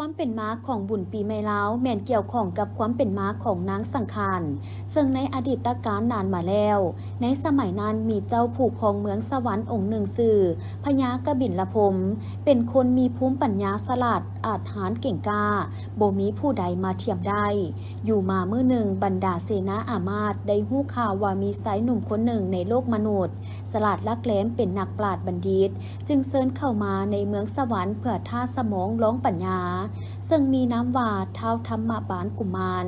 ຄວາມເປັນມາຂອງບຸນປີໃໝ່ລາວ ແມ່ນກ່ຽວຂ້ອງກັບຄວາມເປັນມາຂອງນາງສັງຂານ, ເຊິ່ງໃນອະດີດຕະການນານມາແລ້ວ, ໃນສະໄໝນັ້ນມີເຈົ້າຜູ້ຄອງເມືອງສະຫວັນອົງໜຶ່ງຊື່ ພະຍາກະບິນລະພົມ, ເປັນຄົນມີພູມປັນຍາສະຫຼາດ, ອາດຫານເກັ່ງກ້າ, ບໍ່ມີຜູ້ໃດມາທຽມໄດ້. ຢູ່ມາມື້ໜຶ່ງ, ບັນດາເສນາອາມາດໄດ້ຮູ້ຂ່າວວ່າມີຊາຍໜຸ່ມຄົນໜຶ່ງໃນໂລກມະນຸດ ສະຫຼາດຫຼັກແຫຼມ ເປັນນັກປາດບັນດິດ, ຈຶ່ງເຊີນເຂົ້າມາໃນເມືອງສະຫວັນເພື່ອທ້າສະໝອງລອງປັນຍາ, ເຊິ່ງມີນາມວ່າທ້າວທຳມະບານກຸມານ,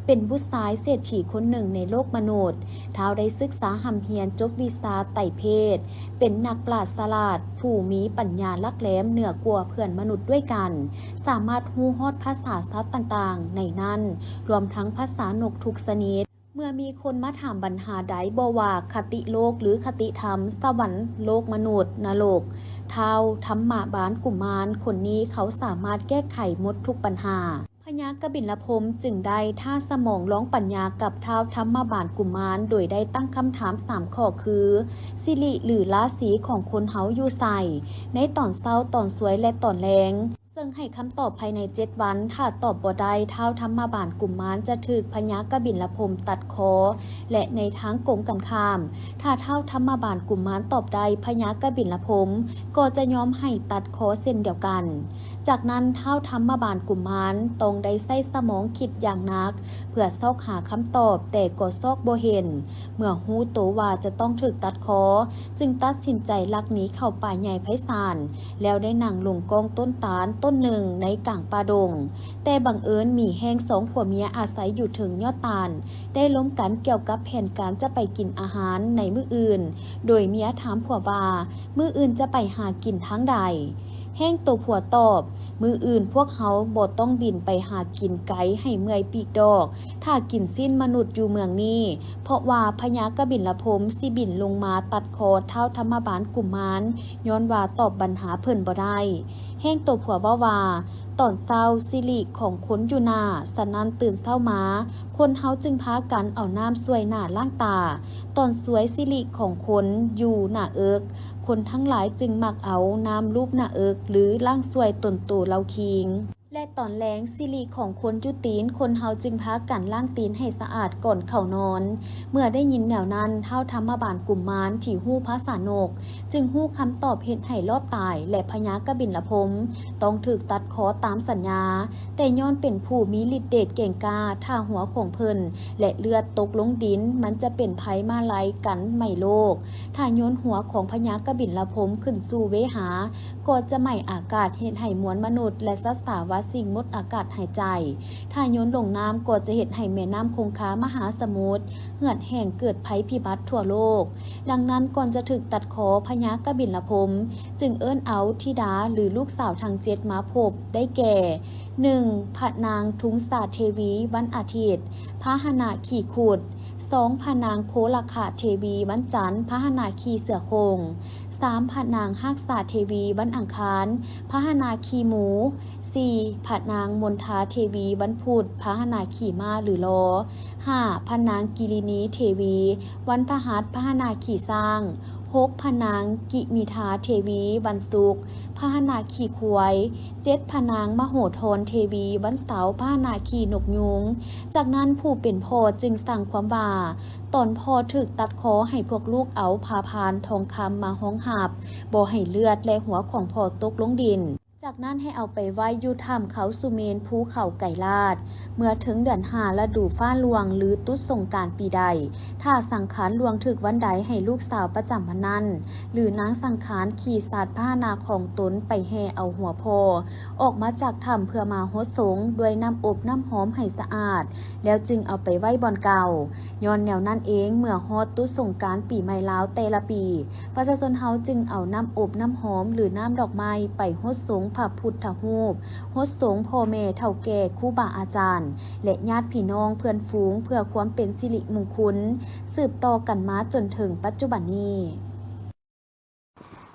ເປັນບຸດຊາຍເສດຖີຄົນໜຶ່ງໃນໂລກມະນຸດ. ທ້າວໄດ້ສຶກສາຮ່ຳຮຽນຈົບວິຊາໄຕເພດ, ເປັນນັກປາດສະຫຼາດ ຜູ້ມີປັນຍາຫຼັກແຫຼມເໜືອກວ່າເພື່ອນມະນຸດດ້ວຍກັນ, ສາມາດຮູ້ຮອດພາສາສັດຕ່າງໆ ໃນນັ້ນລວມທັງພາສານົກທຸກຊະນິດ. ເມື່ອມີຄົນມາຖາມບັນຫາໃດ, ບໍ່ວ່າຄະຕິໂລກ ຫຼື ຄະຕິທຳ, ສະຫວັນ, ໂລກມະນຸດ, ນະລົກ, ທ້າວທຳມະບານກຸມານຄົນນີ້ເຂົາສາມາດແກ້ໄຂໝົດທຸກບັນຫາ. ພະຍາກະບິນລະພົມຈຶ່ງໄດ້ທ້າສະໝອງລອງປັນຍາກັບທ້າວທຳມະບານກຸມານ ໂດຍໄດ້ຕັ້ງຄຳຖາມສາມຂໍ້ຄື ສິລິ ຫຼື ລາສີຂອງຄົນເຮົາຢູ່ໃສ ໃນຕອນເຊົ້າ, ຕອນສວຍ ແລະ ຕອນແລງ? ເຊິ່ງໃຫ້ຄຳຕອບພາຍໃນເຈັດວັນ, ຖ້າຕອບບໍ່ໄດ້, ທ້າວທຳມະບານກຸມານຈະຖືກພະຍາກະບິນລະພົມຕັດຄໍ ແລະ ໃນທາງກົງກັນຂ້າມ, ຖ້າທ້າວທຳມະບານກຸມານຕອບໄດ້, ພະຍາກະບິນລະພົມກໍຈະຍອມໃຫ້ຕັດຄໍເຊັ່ນດຽວກັນ. ຈາກນັ້ນ, ທ້າວທຳມະບານກຸມານຕ້ອງໄດ້ໃຊ້ສະໝອງຄິດຢ່າງໜັກ ເພື່ອຊອກຫາຄຳຕອບ, ແຕ່ກໍຊອກບໍ່ເຫັນ. ເມື່ອຮູ້ໂຕວ່າຈະຕ້ອງຖືກຕັດຄໍ, ຈຶ່ງຕັດສິນໃຈລັກໜີເຂົ້າປ່າໃຫຍ່ໄພສານ, ແລ້ວໄດ້ນັ່ງລົງກ້ອງຕົ້ນຕານຕົ້ນໜຶ່ງໃນກາງປ່າດົງ. ແຕ່ບັງເອີນໝີແຫ້ງສອງຜົວເມຍອາໄສຢູ່ເທິງຍອດຕານ ໄດ້ລົມກັນກ່ຽວກັບແຜນການຈະໄປກິນອາຫານໃນມື້ອື່ນ, ໂດຍເມຍຖາມຜົວວ່າ ມື້ອື່ນຈະໄປຫາກິນທາງໃດ? ແຫ້ງໂຕຜົວຕອບ, ມື້ອື່ນພວກເຮົາບໍ່ຕ້ອງບິນໄປຫາກິນໄກໃຫ້ເມື່ອຍປີກດອກ, ຖ້າກິນຊີ້ນມະນຸດຢູ່ເມືອງນີ້, ເພາະວ່າພະຍາກະບິນລະພົມຊິບິນລົງມາຕັດຄໍທ້າວທຳມະບານກຸມານ, ຍ້ອນວ່າຕອບບັນຫາເພິ່ນບໍ່ໄດ້. ແຫ້ງໂຕຜົວເວົ້າວ່າ, ຕອນເຊົ້າ, ສິລິຂອງຄົນຢູ່ໜ້າ, ສະນັ້ນຕື່ນເຊົ້າມາ, ຄົນເຮົາຈຶ່ງພາກັນເອົານ້ຳຊ່ວຍໜ້າລ້າງຕາ. ຕອນສວຍ, ສິລິຂອງຄົນຢູ່ໜ້າເອິກ, ຄົນທັງຫຼາຍຈຶ່ງມັກເອົານ້ຳລູບໜ້າເອິກ ຫຼື ລ້າງຊ່ວຍຕົນໂຕເລົາຄີງ. ແລະ ຕອນແລງ, ສິລິຂອງຄົນຢູ່ຕີນ, ຄົນເຮົາຈຶ່ງພາກັນລ້າງຕີນໃຫ້ສະອາດກ່ອນເຂົ້ານອນ. ເມື່ອໄດ້ຍິນແນວນັ້ນ, ທ້າວທຳມະບານກຸມານທີ່ຮູ້ພາສານົກ ຈຶ່ງຮູ້ຄຳຕອບເຮັດໃຫ້ລອດຕາຍ ແລະ ພະຍາກະບິນລະພົມຕ້ອງຖືກຕັດຄໍຕາມສັນຍາ. ແຕ່ຍ້ອນເປັນຜູ້ມີລິດເດດເກັ່ງກ້າ, ຖ້າຫົວຂອງເພິ່ນ ແລະ ເລືອດຕົກລົງດິນ, ມັນຈະເປັນໄພມາໄລກັນໄໝ້ໂລກ. ຖ້າໂຍນຫົວຂອງພະຍາກະບິນລະພົມຂຶ້ນສູ່ເວຫາ, ກໍຈະໄໝ້ອາກາດ, ເຮັດໃຫ້ມວນມະນຸດ ແລະ ສັດສາວາສິ່ງໝົດອາກາດຫາຍໃຈ. ຖ້າໂຍນລົງນ້ຳ, ກໍຈະເຮັດໃຫ້ແມ່ນ້ຳຄົງຄາມະຫາສະໝຸດເຫືອດແຫ້ງ, ເກີດໄພພິບັດທົ່ວໂລກ. ດັ່ງນັ້ນ, ກ່ອນຈະຖືກຕັດຄໍ, ພະຍາກະບິນລະພົມຈຶ່ງເອີ້ນເອົາທິດາ ຫຼື ລູກສາວທັງເຈັດມາພົບ, ໄດ້ແກ່ ໜຶ່ງ ພະນາງທຸງສາເທວີ, ວັນອາທິດ, ພາຫະນະຂີ່ຂຸດ, ສອງ ພະນາງໂຄລະຄະເທວີ, ວັນຈັນ, ພາຫະນະຂີ່ເສືອໂຄ່ງ, ສາມ ພະນາງຮາກສາເທວີ, ວັນອັງຄານ, ພາຫະນະຂີ່ໝູ, ສີ່ ພະນາງມົນທາເທວີ, ວັນພຸດ, ພາຫະນະຂີ່ມ້າ ຫຼື ລໍ, ຫ້າ ພະນາງກິລິນີເທວີ, ວັນພະຫັດ, ພາຫະນະຂີ່ຊ້າງ, ຫົກ ພະນາງກິມິທາເທວີ, ວັນສຸກ, ພາຫະນະຂີ່ຄວາຍ, ເຈັດ ພະນາງມະໂຫທອນເທວີ, ວັນເສົາ, ພາຫະນະຂີ່ນົກຍູງ. ຈາກນັ້ນຜູ້ເປັນພໍ່ຈຶ່ງສັ່ງຄວາມວ່າ, ຕອນພໍ່ຖືກຕັດຄໍໃຫ້ພວກລູກເອົາຜ້າພານທອງຄຳມາຮອງຮັບ, ບໍ່ໃຫ້ເລືອດ ແລະ ຫົວຂອງພໍ່ຕົກລົງດິນ. ຈາກນັ້ນໃຫ້ເອົາໄປໄວ້ຢູ່ຖ້ຳເຂົາສຸເມນ ພູເຂົາໄກລາດ. ເມື່ອເຖິງເດືອນຫ້າລະດູຟ້າຫຼວງ ຫຼື ຕຸດສົງການປີໃດ, ຖ້າສັງຂານຫຼວງຖືກວັນໃດໃຫ້ລູກສາວປະຈຳວັນນັ້ນ ຫຼື ນາງສັງຂານຂີ່ສັດພາຫະນະຂອງຕົນໄປແຫ່ເອົາຫົວພໍ່ອອກມາຈາກຖ້ຳເພື່ອມາຫົດສົງດ້ວຍນ້ຳອົບນ້ຳຫອມໃຫ້ສະອາດ, ແລ້ວຈຶ່ງເອົາໄປໄວ້ບ່ອນເກົ່າ. ຍ້ອນແນວນັ້ນເອງ, ເມື່ອຮອດຕຸດສົງການປີໃໝ່ລາວແຕ່ລະປີ, ປະຊາຊົນເຮົາຈຶ່ງເອົານ້ຳອົບນ້ຳຫອມ ຫຼື ນ້ຳດອກໄມ້ໄປຫົດສົງພະພຸດທະຮູບ, ຫົດສົງພໍ່ແມ່ເຖົ້າແກ່, ຄູບາອາຈານ ແລະ ຍາດພີ່ນ້ອງເພື່ອນຝູງ ເພື່ອຄວາມເປັນສິລິມຸງຄຸນ ສືບຕໍ່ກັນມາຈົນເຖິງປັດຈຸບັນນີ້.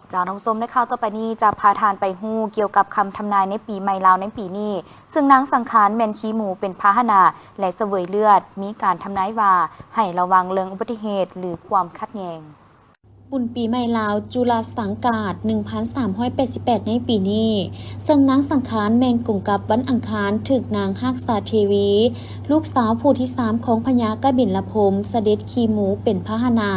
ເຈົ້າ ທ່ານຜູ້ຊົມ, ໃນຂ່າວຕໍ່ໄປນີ້ຈະພາທ່ານໄປຮູ້ກ່ຽວກັບຄຳທຳນາຍໃນປີໃໝ່ລາວໃນປີນີ້, ເຊິ່ງນາງສັງຂານແມ່ນຂີ້ໝູເປັນພາຫະນະ ແລະ ສະເຫວີຍເລືອດ. ມີການທຳນາຍວ່າໃຫ້ລະວັງເລື່ອງອຸບັດຕິເຫດ ຫຼື ຄວາມຂັດແຍ່ງ. ບຸນປີໃໝ່ລາວຈຸລະສັງກາດ ໜຶ່ງພັນສາມຮ້ອຍແປດສິບແປດ ໃນປີນີ້, ເຊິ່ງນາງສັງຂານແມ່ນກົງກັບວັນອັງຄານ ຖືກນາງຮັກສາເທວີ ລູກສາວຜູ້ທີສາມຂອງພະຍາກະບິນລະພົມ ສະເດັດຂີ່ໝູເປັນພາຫະນະ,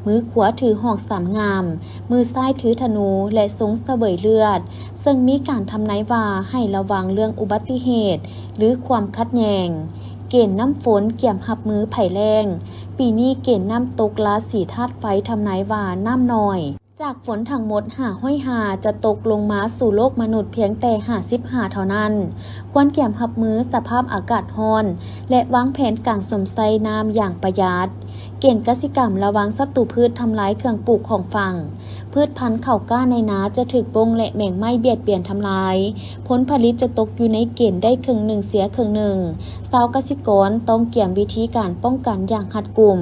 ມືຂວາຖືຫອກສາມງ່າມ, ມືຊ້າຍຖືທະນູ ແລະ ຊົງສະເຫວີຍເລືອດ, ເຊິ່ງມີການທຳນາຍວ່າໃຫ້ລະວັງເລື່ອງອຸບັດຕິເຫດ ຫຼື ຄວາມຂັດແຍ່ງ. ເກນນ້ຳຝົນກຽມຮັບມືໄພແລ້ງ. ປີນີ້ເກນນ້ຳຕົກລາສີທາດໄຟທຳນາຍວ່ານ້ຳໜ້ອຍ. ຈາກຝົນທັງໝົດຫ້າຮ້ອຍຫ້າຈະຕົກລົງມາສູ່ໂລກມະນຸດພຽງແຕ່ຫ້າສິບຫ້າເທົ່ານັ້ນ. ຄວນກຽມຮັບມືສະພາບອາກາດຮ້ອນ ແລະ ວາງແຜນການຊົມໃຊ້ນ້ຳຢ່າງປະຢັດ. ເກນກະສິກຳ ລະວັງສັດຕູພືດທຳລາຍເຄື່ອງປູກຂອງຝັງ. ພືດພັນເຂົ້າກ້າໃນນາຈະຖືກບົ້ງ ແລະ ແມງໄມ້ບຽດບຽນທຳລາຍ. ຜົນຜະລິດຈະຕົກຢູ່ໃນເກນໄດ້ເຄິ່ງໜຶ່ງເສຍເຄິ່ງໜຶ່ງ. ຊາວກະສິກອນຕ້ອງກຽມວິທີການປ້ອງກັນຢ່າງຮັດກຸມ.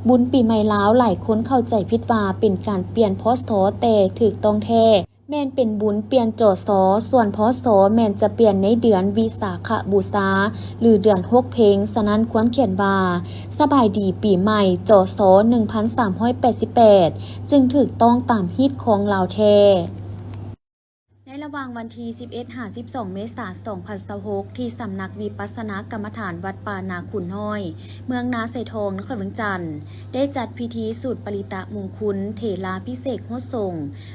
ບຸນປີໃໝ່ລາວ ຫຼາຍຄົນເຂົ້າໃຈຜິດວ່າເປັນການປ່ຽນ ພ.ສ. ແຕ່ຖືກຕ້ອງແທ້ ແມ່ນເປັນບຸນປ່ຽນ ຈ.ສ. ສ່ວນ ພ.ສ. ແມ່ນຈະປ່ຽນໃນເດືອນວິສາຂະບູຊາ ຫຼື ເດືອນຫົກເພັງ. ສະນັ້ນຄວນຂຽນວ່າ ສະບາຍດີປີໃໝ່ ຈ.ສ. ໜຶ່ງພັນສາມຮ້ອຍແປດສິບແປດ ຈຶ່ງຖືກຕ້ອງຕາມຮີດຄອງລາວແທ້. ໃນລະຫວ່າງວັນທີສິບເອັດ ຫາ ສິບສອງ ເມສາ ສອງພັນຊາວຫົກ ທີ່ສຳນັກວິປັດສະນາກຳມະຖານວັດປ່ານາຄູນນ້ອຍ ເມືອງນາຊາຍທອງ ນະຄອນຫຼວງວຽງຈັນ ໄດ້ຈັດພິທີສູດປະລິຕະມຸງຄຸນເຖລາພິເສກຫົດສົງ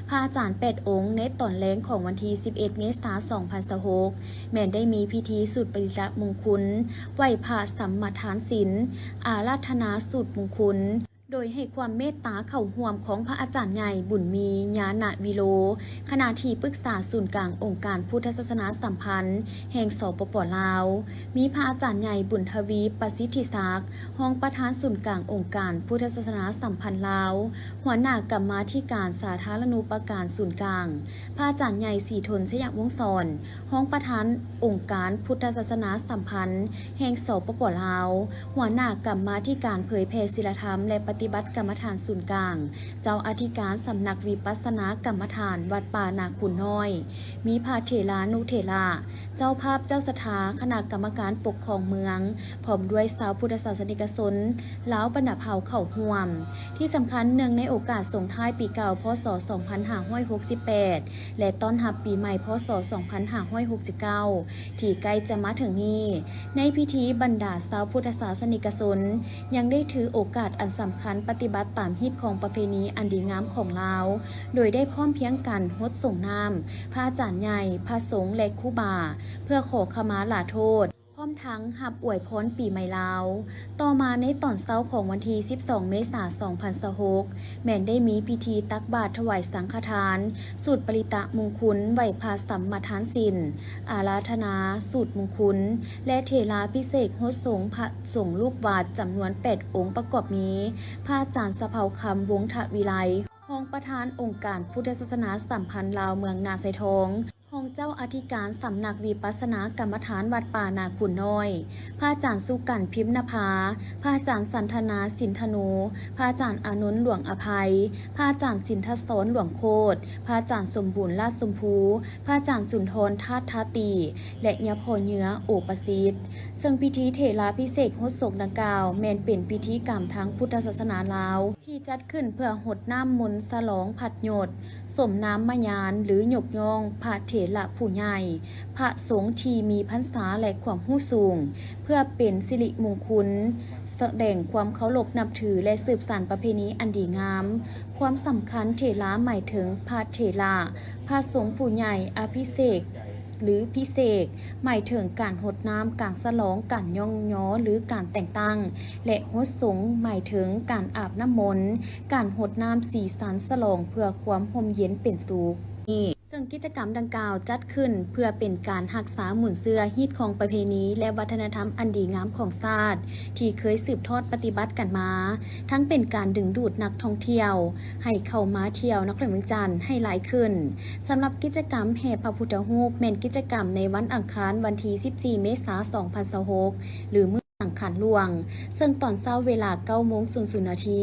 ພະອາຈານແປດອົງ ໃນຕອນແລງຂອງວັນທີສິບເອັດ ເມສາ ສອງພັນຊາວຫົກ ແມ່ນໄດ້ມີພິທີສູດປະລິຕະມຸງຄຸນ ໄຫວ້ພະສຳມະທານສິນ ອາລາທະນາສູດມຸງຄຸນ ໂດຍໃຫ້ຄວາມເມດຕາເຂົ້າຮ່ວມຂອງພະອາຈານໃຫຍ່ ບຸນມີ ຍານະວິໂລ ຄະນະທີ່ປຶກສາສູນກາງອົງການພຸດທະສາສະໜາສຳພັນແຫ່ງ ສປປ ລາວ, ມີພະອາຈານໃຫຍ່ ບຸນທະວີ ປະສິດທິສັກ ຮອງປະທານສູນກາງອົງການພຸດທະສາສະໜາສຳພັນລາວ, ຫົວໜ້າກຳມາທິການສາທາລະນູປະການສູນກາງ, ພະອາຈານໃຫຍ່ ສີທົນ ໄຊຍະວົງສອນ ຮອງປະທານອົງການພຸດທະສາສະໜາສຳພັນແຫ່ງ ສປປ ລາວ, ຫົວໜ້າກຳມາທິການເຜີຍແຜ່ສິລະທຳ ແລະ ປະຕິບັດກຳມະຖານສູນກາງ, ເຈົ້າອະທິການສຳນັກວິປັດສະນາກຳມະຖານວັດປ່ານາຄູນນ້ອຍ, ມີພະເຖລານຸເຖລະ, ເຈົ້າພາບເຈົ້າສັດທາ, ຄະນະກຳມະການປົກຄອງເມືອງ, ພ້ອມດ້ວຍຊາວພຸດທະສາສະນິກະຊົນລາວບັນດາເຜົ່າເຂົ້າຮ່ວມ. ທີ່ສຳຄັນ, ເນື່ອງໃນໂອກາດສົ່ງທ້າຍປີເກົ່າ ພ.ສ. ສອງພັນຫ້າຮ້ອຍຫົກສິບແປດ ແລະ ຕ້ອນຮັບປີໃໝ່ ພ.ສ. ສອງພັນຫ້າຮ້ອຍຫົກສິບເກົ້າ ທີ່ໃກ້ຈະມາເຖິງນີ້, ໃນພິທີບັນດາຊາວພຸດທະສາສະນິກະຊົນ ຍັງໄດ້ຖືໂອກາດອັນສຳຄັນປະຕິບັດຕາມຮີດຄອງປະເພນີອັນດີງາມຂອງລາວ, ໂດຍໄດ້ພ້ອມພຽງກັນຫົດສົງນ້ຳພະອາຈານໃຫຍ່, ພະສົງ ແລະ ຄູບາ ເພື່ອຂໍຂະມາລາໂທດ. ພ້ອມທັງຮັບອວຍພອນປີໃໝ່ລາວ. ຕໍ່ມາໃນຕອນເຊົ້າຂອງວັນທີສິບສອງ ເມສາ ສອງພັນຊາວຫົກ ແມ່ນໄດ້ມີພິທີຕັກບາດຖວາຍສັງຄະທານ, ສູດປະລິຕະມຸງຄຸນ, ໄຫວ້ພະສຳມະທານສິນ, ອາລາທະນາສູດມຸງຄຸນ ແລະ ເຖລາພິເສກຫົດສົງພະສົງລູກວັດຈຳນວນແປດອົງ ປະກອບມີ ພະອາຈານສະເພົາຄຳ ວົງທະວິໄລ ຮອງປະທານອົງການພຸດທະສາສະໜາສຳພັນລາວເມືອງນາຊາຍທອງ, ຮອງເຈົ້າອະທິການສຳນັກວິປັດສະນາກຳມະຖານວັດປ່ານາຄູນນ້ອຍ, ພະອາຈານສຸກັນ ພິມນະພາ, ພະອາຈານສັນທະນາ ສິນທະນູ, ພະອາຈານອານົນ ຫຼວງອະໄພ, ພະອາຈານສິນທະສອນ ຫຼວງໂຄດ, ພະອາຈານສົມບູນ ລາດຊົມພູ, ພະອາຈານສຸນທອນ ທາດທາຕີ ແລະ ຍາພໍ່ເຍືອ ໂອປະສິດ. ເຊິ່ງພິທີເຖລາພິເສກຫົດສົງດັ່ງກ່າວ ແມ່ນເປັນພິທີກຳທາງພຸດທະສາສະໜາລາວ ທີ່ຈັດຂຶ້ນເພື່ອຫົດນ້ຳມົນສະຫຼອງພັດຍົດ, ສົມນາມມະຍານ ຫຼື ຍົກຍ້ອງພະເຖລະຜູ້ໃຫຍ່, ພະສົງທີ່ມີພັນສາ ແລະ ຄວາມຮູ້ສູງ, ເພື່ອເປັນສິລິມຸງຄຸນ, ສະແດງຄວາມເຄົາລົບນັບຖື ແລະ ສືບສານປະເພນີອັນດີງາມ. ຄວາມສຳຄັນ, ເຖລາໝາຍເຖິງພະເຖລະ, ພະສົງຜູ້ໃຫຍ່, ອະພິເສກ ຫຼື ພິເສກ ໝາຍເຖິງການຫົດນ້ຳ, ການສະຫຼອງ, ການຍ້ອງຍໍ ຫຼື ການແຕ່ງຕັ້ງ ແລະ ຫົດສົງ ໝາຍເຖິງການອາບນ້ຳມົນ, ການຫົດນ້ຳສີສັນສະຫຼອງເພື່ອຄວາມຮົ່ມເຢັນເປັນສຸກ. ເຊິ່ງກິດຈະກຳດັ່ງກ່າວຈັດຂຶ້ນເພື່ອເປັນການຮັກສາໝູນເຊື້ອຮີດຄອງປະເພນີ ແລະ ວັດທະນະທຳອັນດີງາມຂອງຊາດ ທີ່ເຄີຍສືບທອດປະຕິບັດກັນມາ, ທັງເປັນການດຶງດູດນັກທ່ອງທ່ຽວໃຫ້ເຂົ້າມາທ່ຽວນະຄອນຫຼວງວຽງຈັນໃຫ້ຫຼາຍຂຶ້ນ. ສຳລັບກິດຈະກຳແຫ່ພະພຸດທະຮູບ ແມ່ນກິດຈະກຳໃນວັນອັງຄານ ວັນທີສິບສີ່ ເມສາ ສອງພັນຊາວຫົກ ຫຼື ມື້ສັງຂານຫຼວງ, ເຊິ່ງຕອນເຊົ້າເວລາເກົ້າໂມງສູນນາທີ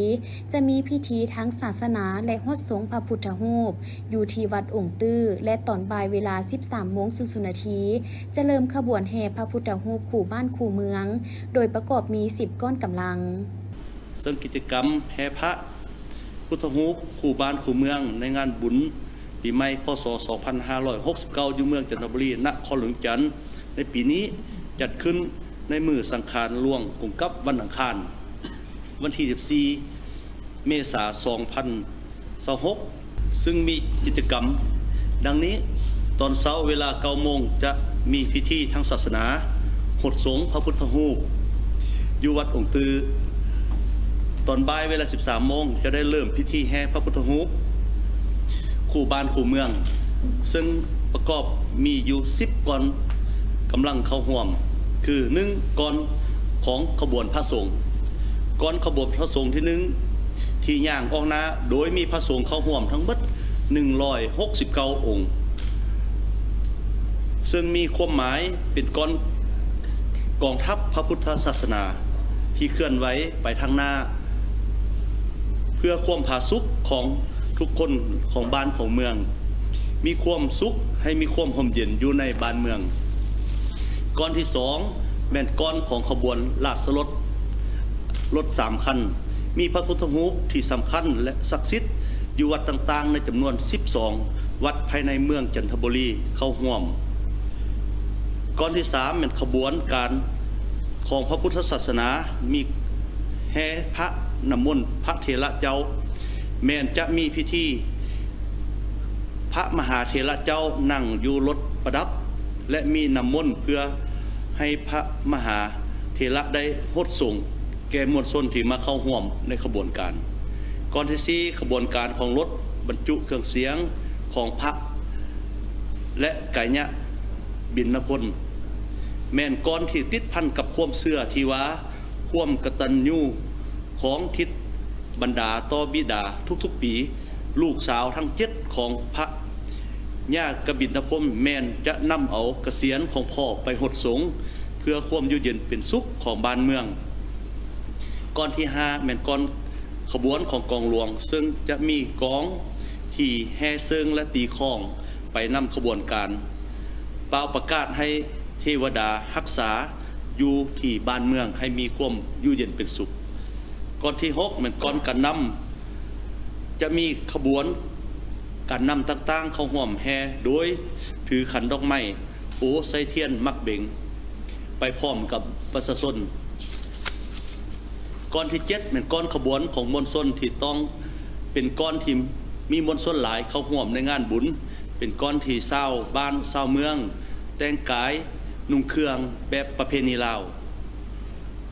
ຈະມີພິທີທາງສາສະໜາ ແລະ ຫົດສົງພະພຸດທະຮູບຢູ່ທີ່ວັດອົງຕື້ ແລະ ຕອນບ່າຍເວລາສິບສາມໂມງສູນນາທີ ຈະເລີ່ມຂະບວນແຫ່ພະພຸດທະຮູບຄູ່ບ້ານຄູ່ເມືອງ, ໂດຍປະກອບມີສິບກ້ອນກຳລັງ. ເຊິ່ງກິດຈະກຳແຫ່ພະ ພຸດທະຮູບຄູ່ບ້ານຄູ່ເມືອງໃນງານບຸນປີໃໝ່ ພ.ສ. ສອງພັນຫ້າຮ້ອຍຫົກສິບເກົ້າ ຢູ່ເມືອງຈັນທະບູລີ ນະຄອນຫຼວງວຽງຈັນ ໃນປີນີ້ ຈັດຂຶ້ນໃນມື້ສັງຂານຫຼວງກົງກັບວັນອັງຄານ ວັນທີສິບສີ່ ເມສາ ສອງພັນຊາວຫົກ ຊຶ່ງມີກິດຈະກຳດັ່ງນີ້: ຕອນເຊົ້າເວລາເກົ້າໂມງ ຈະມີພິທີທາງສາສະໜາຫົດສົງພະພຸດທະຮູບຢູ່ວັດອົງຕື້. ຕອນບ່າຍເວລາສິບສາມໂມງ ຈະໄດ້ເລີ່ມພິທີແຫ່ພະພຸດທະຮູບ ຄູ່ບ້ານຄູ່ເມືອງ ເຊິ່ງປະກອບມີຢູ່ສິບກອນກຳລັງເຂົ້າຮ່ວມ ຄື ໜຶ່ງ ກອນຂອງຂະບວນພະສົງ. ກອນຂະບວນພະສົງທີໜຶ່ງ ທີ່ຍ່າງອອກໜ້າ ໂດຍມີພະສົງເຂົ້າຮ່ວມທັງໝົດໜຶ່ງຮ້ອຍຫົກສິບເກົ້າອົງ ເຊິ່ງມີຄວາມໝາຍເປັນກອນກອງທັບພະພຸດທະສາສະໜາທີ່ເຄື່ອນໄຫວໄປທາງໜ້າ ເພື່ອຄວາມຜາສຸກຂອງທຸກຄົນຂອງບ້ານຂອງເມືອງ, ມີຄວາມສຸກ, ໃຫ້ມີຄວາມຮົ່ມເຢັນຢູ່ໃນບ້ານເມືອງ. ກອນທີສອງ ແມ່ນກອນຂອງຂະບວນລາຊະລົດ, ລົດສາມຄັນ, ມີພະພຸດທະຮູບທີ່ສຳຄັນ ແລະ ສັກສິດຢູ່ວັດຕ່າງໆ ໃນຈຳນວນສິບສອງວັດພາຍໃນເມືອງຈັນທະບູລີເຂົ້າຮ່ວມ. ກອນທີສາມ ແມ່ນຂະບວນການຂອງພະພຸດທະສາສະໜາ, ມີແຫ່ພະນ້ຳມົນພະເຖລະເຈົ້າ, ແມ່ນຈະມີພິທີ ພະມະຫາເຖລະເຈົ້ານັ່ງຢູ່ລົດປະດັບ ແລະ ມີນ້ຳມົນເພື່ອໃຫ້ພະມະຫາເຖລະໄດ້ຫົດສົງແກ່ມວນຊົນທີ່ມາເຂົ້າຮ່ວມໃນຂະບວນການ. ກອນທີສີ່ ຂະບວນການຂອງລົດບັນຈຸເຄື່ອງສຽງຂອງພະ ແລະ ກາຍະບິນນະພົນ ແມ່ນກອນທີ່ຕິດພັນກັບຄວາມເຊື່ອທີ່ວ່າ ຄວາມກະຕັນຍູຂອງທິດບັນດາຕໍ່ບິດາທຸກໆປີ, ລູກສາວທັງເຈັດຂອງພະຍາກະບິນນະພົມ ແມ່ນຈະນຳເອົາກະສຽນຂອງພໍ່ໄປຫົດສົງ ເພື່ອຄວາມຢູ່ເຢັນເປັນສຸກຂອງບ້ານເມືອງ. ກອນທີຫ້າ ແມ່ນກອນຂະບວນຂອງກອງຫຼວງ, ເຊິ່ງຈະມີກອງທີ່ແຫ່ເຊີງ ແລະ ຕີຄ້ອງໄປນຳຂະບວນການ, ປ່າວປະກາດໃຫ້ເທວະດາຮັກສາ ຢູ່ທີ່ບ້ານເມືອງໃຫ້ມີຄວາມຢູ່ເຢັນເປັນສຸກ. ກອນທີຫົກ ແມ່ນກອນການນຳ, ຈະມີຂະບວນການນຳຕ່າງໆເຂົ້າຮ່ວມແຫ່ໂດຍຖືຂັນດອກໄມ້, ໂອ, ໄຊທຽນ, ໝາກເບັງ ໄປພ້ອມກັບປະຊາຊົນ. ກອນທີເຈັດ ແມ່ນກອນຂະບວນຂອງມວນຊົນທີ່ຕ້ອງເປັນກອນທີ່ມີມວນຊົນຫຼາຍເຂົ້າຮ່ວມໃນງານບຸນ, ເປັນກອນທີ່ຊາວບ້ານຊາວເມືອງແຕ່ງກາຍນຸ່ງເຄື່ອງແບບປະເພນີລາວ.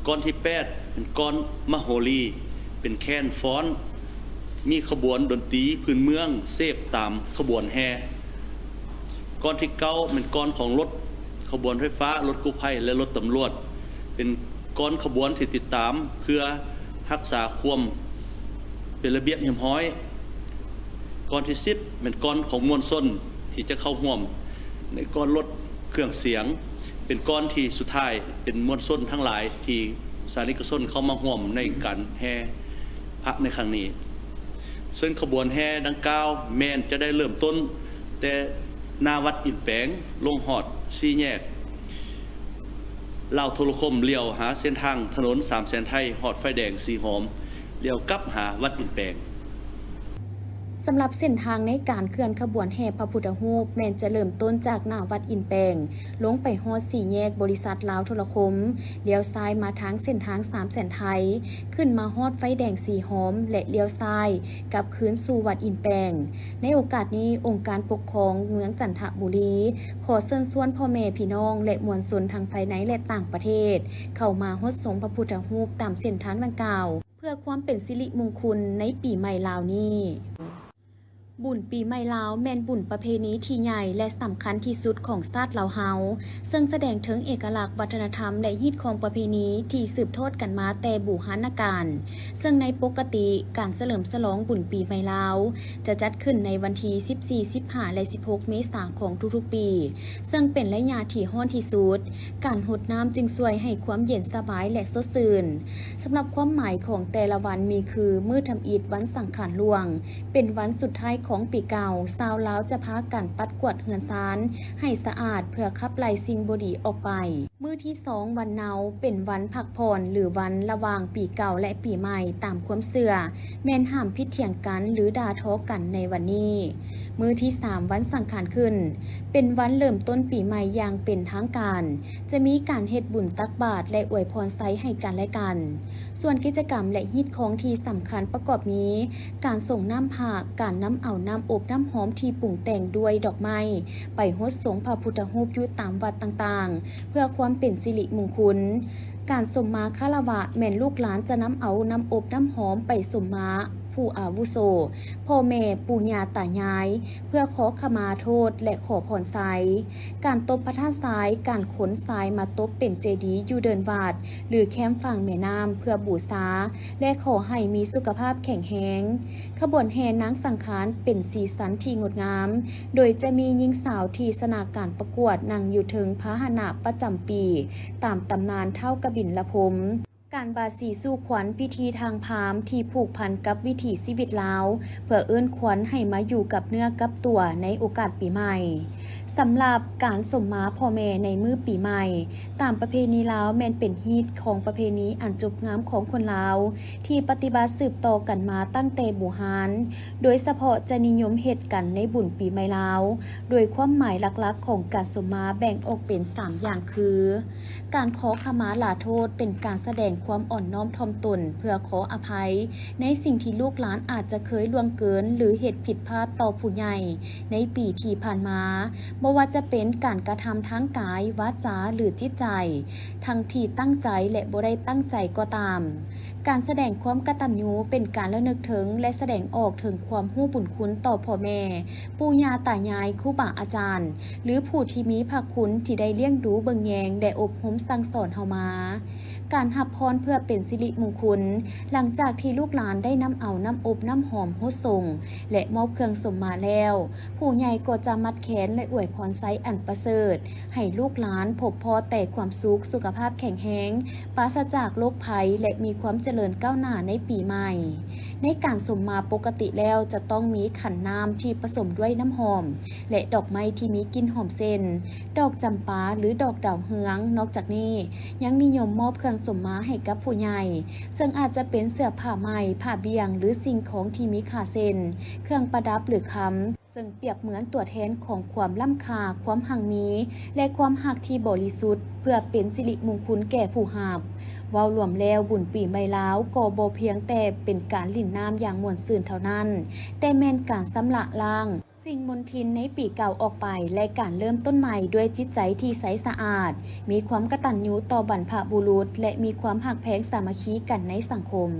ກອນທີແປດ ເປັນກອນມະໂຫລີ, ເປັນແຄນຟ້ອນ, ມີຂະບວນດົນຕີພື້ນເມືອງເສບຕາມຂະບວນແຫ່. ກອນທີເກົ້າ ແມ່ນກອນຂອງລົດຂະບວນໄຟຟ້າ, ລົດກູ້ໄພ ແລະ ລົດຕຳຫຼວດ, ເປັນກອນຂະບວນທີ່ຕິດຕາມເພື່ອຮັກສາຄວາມເປັນລະບຽບຮຽບຮ້ອຍ. ກອນທີສິບ ແມ່ນກອນຂອງມວນຊົນທີ່ຈະເຂົ້າຮ່ວມໃນກອນລົດເຄື່ອງສຽງ, ເປັນກອນທີ່ສຸດທ້າຍ ເປັນມວນຊົນທັງຫຼາຍທີ່ສານິກະຊົນເຂົ້າມາຮ່ວມໃນການແຫ່ພະໃນຄັ້ງນີ້. ເຊິ່ງຂະບວນແຫ່ດັ່ງກ່າວແມ່ນຈະໄດ້ເລີ່ມຕົ້ນແຕ່ໜ້າວັດອິນແປງ ລົງຮອດສີ່ແຍກລາວໂທລະຄົມ, ລ້ຽວຫາເສັ້ນທາງຖະໜົນສາມແສນໄທ, ຮອດໄຟແດງສີຫອມ, ລ້ຽວກັບຫາວັດອິນແປງ. ສຳລັບເສັ້ນທາງໃນການເຄື່ອນຂະບວນແຫ່ພະພຸດທະຮູບ ແມ່ນຈະເລີ່ມຕົ້ນຈາກໜ້າວັດອິນແປງ, ລົງໄປຮອດສີ່ແຍກບໍລິສັດລາວໂທລະຄົມ, ລ້ຽວຊ້າຍມາທາງເສັ້ນທາງສາມແສນໄທ, ຂຶ້ນມາຮອດໄຟແດງສີຫອມ ແລະ ລ້ຽວຊ້າຍກັບຄືນສູ່ວັດອິນແປງ. ໃນໂອກາດນີ້, ອົງການປົກຄອງເມືອງຈັນທະບູລີ ຂໍເຊີນຊວນພໍ່ແມ່ພີ່ນ້ອງ ແລະ ມວນຊົນທັງພາຍໃນ ແລະ ຕ່າງປະເທດ ເຂົ້າມາຫົດສົງພະພຸດທະຮູບຕາມເສັ້ນທາງດັ່ງກ່າວ ເພື່ອຄວາມເປັນສິລິມຸງຄຸນໃນປີໃໝ່ລາວນີ້. ບຸນປີໃໝ່ລາວແມ່ນບຸນປະເພນີທີ່ໃຫຍ່ ແລະ ສຳຄັນທີ່ສຸດຂອງຊາດລາວເຮົາ, ເຊິ່ງສະແດງເຖິງເອກະລັກວັດທະນະທຳ ແລະ ຮີດຄອງປະເພນີທີ່ສືບທອດກັນມາແຕ່ບູຮານນະການ. ເຊິ່ງໃນປົກກະຕິ, ການສະເຫຼີມສະຫຼອງບຸນປີໃໝ່ລາວ ຈະຈັດຂຶ້ນໃນວັນທີສິບສີ່ ສິບຫ້າ ແລະ ສິບຫົກ ເມສາຂອງທຸກໆປີ, ເຊິ່ງເປັນໄລຍະທີ່ຮ້ອນທີ່ສຸດ. ການຫົດນ້ຳຈຶ່ງຊ່ວຍໃຫ້ຄວາມເຢັນສະບາຍ ແລະ ສົດຊື່ນ. ສຳລັບຄວາມໝາຍຂອງແຕ່ລະວັນມີຄື ມື້ທຳອິດວັນສັງຂານຫຼວງ ເປັນວັນສຸດທ້າຍຂ ຂອງປີເກົ່າ, ຊາວລາວຈະພາກັນປັດກວາດເຮືອນຊານໃຫ້ສະອາດ ເພື່ອຂັບໄລ່ສິ່ງບໍ່ດີອອກໄປ. ມື້ທີສອງວັນເນົາ ເປັນວັນພັກຜ່ອນ ຫຼື ວັນລະຫວ່າງປີເກົ່າ ແລະ ປີໃໝ່ຕາມຄວາມເຊື່ອ, ແມ່ນຫ້າມຜິດຖຽງກັນ ຫຼື ດ່າທໍກັນໃນວັນນີ້. ມື້ທີສາມວັນສັງຂານຂຶ້ນ ເປັນວັນເລີ່ມຕົ້ນປີໃໝ່ຢ່າງເປັນທາງການ, ຈະມີການເຮັດບຸນຕັກບາດ ແລະ ອວຍພອນໄຊໃຫ້ກັນແລະກັນ. ສ່ວນກິດຈະກຳ ແລະ ຮີດຄອງທີ່ສຳຄັນປະກອບມີ ການສົງນ້ຳພະ, ການນຳເອົານ້ຳອົບນ້ຳຫອມທີ່ປຸງແຕ່ງດ້ວຍດອກໄມ້ ໄປຫົດສົງພະພຸດທະຮູບຢູ່ຕາມວັດຕ່າງໆ ເພື່ອຄວາມເປັນສິລິມຸງຄຸນ. ການສົມມາຄາລະວະ ແມ່ນລູກຫຼານຈະນຳເອົານ້ຳອົບນ້ຳຫອມໄປສົມມາຜູ້ອາວຸໂສ, ພໍ່ແມ່, ປູ່ຍ່າຕາຍາຍ, ເພື່ອຂໍຂະມາໂທດ ແລະ ຂໍພອນໄຊ. ການຕົບພະທາດຊາຍ, ການຂົນຊາຍມາຕົບເປັນເຈດີຢູ່ເດີ່ນວັດ ຫຼື ແຄມຝັ່ງແມ່ນ້ຳ ເພື່ອບູຊາ ແລະ ຂໍໃຫ້ມີສຸຂະພາບແຂງແຮງ. ຂະບວນແຫ່ນາງສັງຂານເປັນສີສັນທີ່ງົດງາມ, ໂດຍຈະມີຍິງສາວທີ່ຊະນະການປະກວດນັ່ງຢູ່ເທິງພາຫະນະປະຈຳປີ ຕາມຕຳນານທ້າວກະບິນລະພົມ. ການບາສີສູ່ຂວັນ ພິທີທາງພາມທີ່ຜູກພັນກັບວິຖີຊີວິດລາວ ເພື່ອເອີ້ນຂວັນໃຫ້ມາຢູ່ກັບເນື້ອກັບຕົວໃນໂອກາດປີໃໝ່. ສຳລັບການສົມມາພໍ່ແມ່ໃນມື້ປີໃໝ່ ຕາມປະເພນີລາວ ແມ່ນເປັນຮີດຄອງປະເພນີອັນຈົບງາມຂອງຄົນລາວ ທີ່ປະຕິບັດສືບຕໍ່ກັນມາຕັ້ງແຕ່ບູຮານ, ໂດຍສະເພາະຈະນິຍົມເຮັດກັນໃນບຸນປີໃໝ່ລາວ, ໂດຍຄວາມໝາຍຫຼັກໆຂອງການສົມມາແບ່ງອອກເປັນສາມຢ່າງຄື ການຂໍຂະມາລາໂທດ ເປັນການສະແດງຄວາມອ່ອນນ້ອມຖ່ອມຕົນເພື່ອຂໍອະໄພ ໃນສິ່ງທີ່ລູກຫຼານອາດຈະເຄີຍລ່ວງເກີນ ຫຼື ເຮັດຜິດພາດຕໍ່ຜູ້ໃຫຍ່ໃນປີທີ່ຜ່ານມາ, ບໍ່ວ່າຈະເປັນການກະທຳທາງກາຍ, ວາຈາ ຫຼື ຈິດໃຈ, ທັງທີ່ຕັ້ງໃຈ ແລະ ບໍ່ໄດ້ຕັ້ງໃຈກໍຕາມ. ການສະແດງຄວາມກະຕັນຍູ ເປັນການລະນຶກເຖິງ ແລະ ສະແດງອອກເຖິງຄວາມຮູ້ບຸນຄຸນຕໍ່ພໍ່ແມ່, ປູ່ຍ່າຕາຍາຍ, ຄູບາອາຈານ ຫຼື ຜູ້ທີ່ມີພະຄຸນທີ່ໄດ້ລ້ຽງດູເບິ່ງແຍງ ແລະ ອົບຮົມສັ່ງສອນເຮົາມາ. ການຮັບພອນເພື່ອເປັນສິລິມຸງຄຸນ, ຫຼັງຈາກທີ່ລູກຫຼານໄດ້ນຳເອົານ້ຳອົບນ້ຳຫອມຫົດສົງ ແລະ ມອບເຄື່ອງສົມມາແລ້ວ, ຜູ້ໃຫຍ່ກໍຈະມັດແຂນ ແລະ ອວຍພອນໄຊອັນປະເສີດ ໃຫ້ລູກຫຼານພົບພໍ້ແຕ່ຄວາມສຸກ, ສຸຂະພາບແຂງແຮງ, ປາສະຈາກໂລກໄພ ແລະ ມີຄວາມຈະເລີນກ້າວໜ້າໃນປີໃໝ່. ໃນການສົມມາປົກກະຕິແລ້ວ ຈະຕ້ອງມີຂັນນ້ຳທີ່ປະສົມດ້ວຍນ້ຳຫອມ ແລະ ດອກໄມ້ທີ່ມີກິ່ນຫອມເຊັ່ນ ດອກຈຳປາ ຫຼື ດອກດາວເຮືອງ. ນອກຈາກນີ້ ຍັງນິຍົມມອບເຄື່ອງສົມມາໃຫ້ກັບຜູ້ໃຫຍ່, ເຊິ່ງອາດຈະເປັນເສື້ອຜ້າໄໝ້, ຜ້າບ່ຽງ ຫຼື ສິ່ງຂອງທີ່ມີຄ່າເຊັ່ນ ເຄື່ອງປະດັບ ຫຼື ຄຳ, ເຊິ່ງປຽບເໝືອນຕົວແທນຂອງຄວາມລ້ຳຄ່າ, ຄວາມຮັ່ງມີ ແລະ ຄວາມຮັກທີ່ບໍລິສຸດ ເພື່ອເປັນສິລິມຸງຄຸນແກ່ຜູ້ຮັບ. ເວົ້າລວມແລ້ວ, ບຸນປີໃໝ່ລາວກໍບໍ່ພຽງແຕ່ເປັນການຫຼິ້ນນ້ຳຢ່າງມ່ວນຊື່ນເທົ່ານັ້ນ, ແຕ່ແມ່ນການຊຳລະລ້າງ ສິ່ງມົນທິນໃນປີເກົ່າອອກໄປ ແລະ ການເລີ່ມຕົ້ນໃໝ່ດ້ວຍຈິດໃຈທີ່ໃສສະອາດ, ມີຄວາມກະຕັນຍູຕໍ່ບັນພະບຸລຸດ ແລະ ມີຄວາມຮັກແພງສາມັກຄີກັນໃນສັງຄົມ.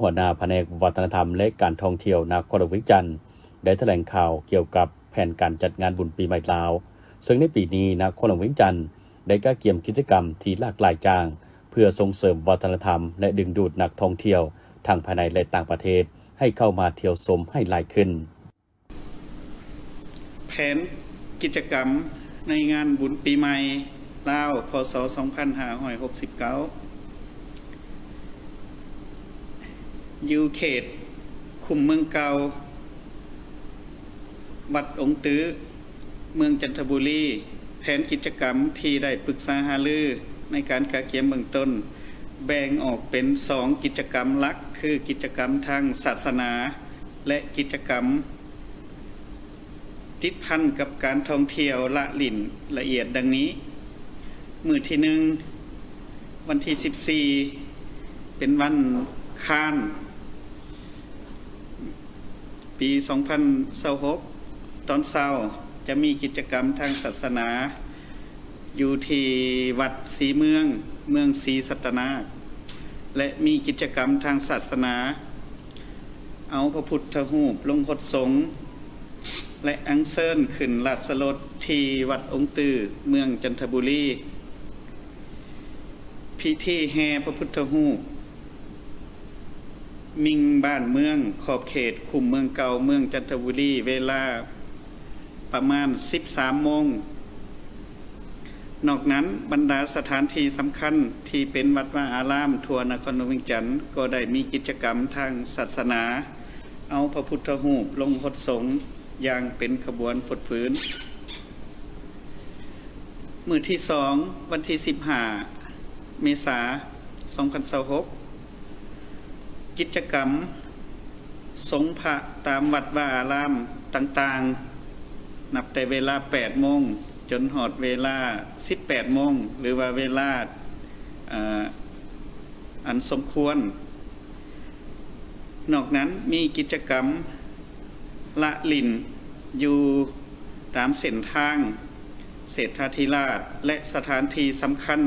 ຫົວໜ້າພະແນກວັດທະນະທຳ ແລະ ການທ່ອງທ່ຽວນະຄອນຫຼວງວຽງຈັນ ໄດ້ຖະແຫຼງຂ່າວກ່ຽວກັບແຜນການຈັດງານບຸນປີໃໝ່ລາວ, ເຊິ່ງໃນປີນີ້ນະຄອນຫຼວງວຽງຈັນໄດ້ກະກຽມກິດຈະກຳທີ່ຫຼາກຫຼາຍຢ່າງ ເພື່ອສົ່ງເສີມວັດທະນະທຳ ແລະ ດຶງດູດນັກທ່ອງທ່ຽວທັງພາຍໃນ ແລະ ຕ່າງປະເທດ ໃຫ້ເຂົ້າມາທ່ຽວຊົມໃຫ້ຫຼາຍຂຶ້ນ. ແຜນກິດຈະກຳໃນງານບຸນປີໃໝ່ລາວ ພ.ສ. ສອງພັນຫ້າຮ້ອຍຫົກສິບເກົ້າ ຢູ່ເຂດຄຸ້ມເມືອງເກົ່າ ວັດອົງຕື້ ເມືອງຈັນທະບູລີ. ແຜນກິດຈະກຳທີ່ໄດ້ປຶກສາຫາລືໃນການກະກຽມເບື້ອງຕົ້ນ ແບ່ງອອກເປັນສອງກິດຈະກຳຫຼັກ ຄື ກິດຈະກຳທາງສາສະໜາ ແລະ ກິດຈະກຳ ຕິດພັນກັບການທ່ອງທ່ຽວລະຫຼິ້ນລະອຽດດັ່ງນີ້. ມື້ທີໜຶ່ງ ວັນທີສິບສີ່ ເປັນວັນຄານ ປີສອງພັນຊາວຫົກ ຕອນເຊົ້າຈະມີກິດຈະກຳທາງສາສະໜາ ຢູ່ທີ່ວັດສີເມືອງ ເມືອງສີສັດຕະນາກ ແລະ ມີກິດຈະກຳທາງສາສະໜາ ເອົາພະພຸດທະຮູບລົງຫົດສົງ ແລະ ອັນເຊີນຂຶ້ນລາຊະລົດທີ່ວັດອົງຕື້ ເມືອງຈັນທະບູລີ. ພິທີແຫ່ພະພຸດທະຮູບ ມິ່ງບ້ານເມືອງ ຂອບເຂດຄຸ້ມເມືອງເກົ່າ ເມືອງຈັນທະບູລີ ເວລາປະມານສິບສາມໂມງ. ນອກນັ້ນ, ບັນດາສະຖານທີ່ສຳຄັນທີ່ເປັນວັດວາອາລາມທົ່ວນະຄອນຫຼວງວຽງຈັນ ກໍໄດ້ມີກິດຈະກຳທາງສາສະໜາ ເອົາພະພຸດທະຮູບລົງຫົດສົງ. ຢ່າງເປັນຂະບວນຟົດຟື້ນ. ມື້ທີສອງ ວັນທີສິບຫ້າ ເມສາ ສອງພັນຊາວຫົກ ກິດຈະກຳ ສົງພະຕາມວັດວາອາລາມຕ່າງໆ ນັບແຕ່ເວລາແປດໂມງ ຈົນຮອດເວລາສິບແປດໂມງ ຫຼືວ່າເວລາ ເອີ ອັນສົມຄວນ. ນອກນັ້ນມີກິດຈະກຳລະຫຼິ້ນຢູ່ຕາມເສັ້ນທາງເສດຖາທິລາດ ແລະ ສະຖານທີ່ສຳຄັນ